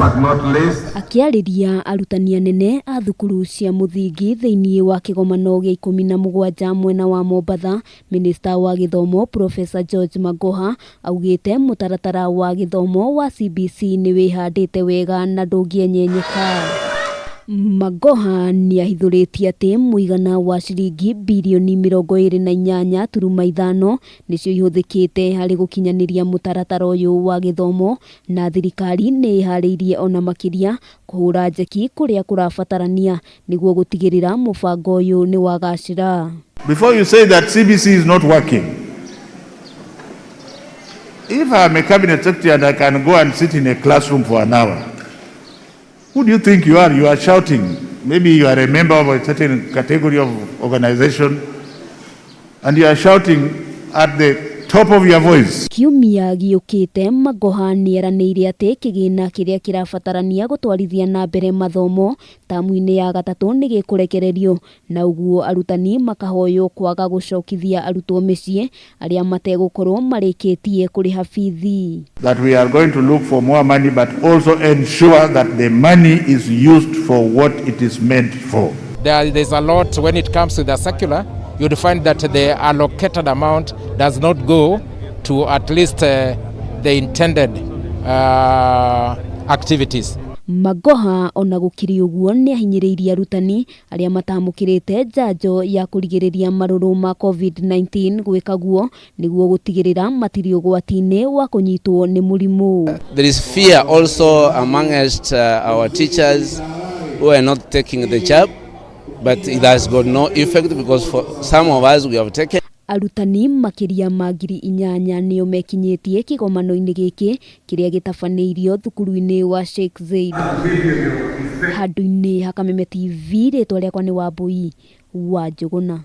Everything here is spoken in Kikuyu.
But not least, Akĩarĩria arutani anene a thukuru cia mũthingi thĩinĩ wa kĩgomano gĩa 17 mwena wa Mombatha, Minista wa gĩthomo Professor George Magoha augĩte mũtaratara wa gĩthomo wa CBC nĩ wĩhandĩte wega na ndũngĩenyenyeka. Magoha nĩahithũrĩtie atĩ mũigana wa ciringi birioni 28.5 nĩcio ihũthĩkĩte harĩ gũkinyanĩria mũtaratara ũyũ wa gĩthomo na thirikari nĩ ĩharĩirie ona makĩria kũhũra njeki kũrĩa kũrabatarania nĩguo gũtigĩrĩra mũbango ũyũ nĩ wagacĩra. Before you say that CBC is not working, if I'm a cabinet secretary and I can go and sit in a classroom for an hour, who do you think you are? You are shouting. Maybe you are a member of a certain category of organization and you are shouting at the top of your voice. Kiumia gĩũkĩte Magoha nĩeranĩire atĩ kĩgĩna kĩrĩa kĩrabatarania gũtwarithia na mbere mathomo tamu-inĩ ya gatatũ nĩ gĩkũrekererio na ũguo arutani makahoywo kwaga gũcokithia arutwo mĩciĩ arĩa mategũkorwo marĩkĩtie kũrĩha bithi. That we are going to look for more money, but also ensure that the money is used for what it is meant for. There's a lot when it comes to the circular, you'd find that the allocated amount does not go to at least the intended activities. Magoha ona gũkĩrĩ ũguo nĩ ahinyĩrĩirie arutani arĩa matamũkĩrĩte njanjo ya kũrigĩrĩria marũrũ ma COVID-19 gwĩka guo nĩguo gũtigĩrĩra matirĩ ũgwati-inĩ wa kũnyitwo nĩ mũrimũ. There is fear also amongst our teachers who are not taking the jab, but it has got no effect because for some of us we have taken. Arutani makĩria ma 8,000 nĩo mekinyĩtie kĩgomano-inĩ gĩkĩ kĩrĩa gĩtabanĩirio thukuru-inĩ wa Sheikh Zaid. Handũ-inĩ ha Kameme TV, rĩtwa rĩakwa nĩ Wambui wa Njũgũna.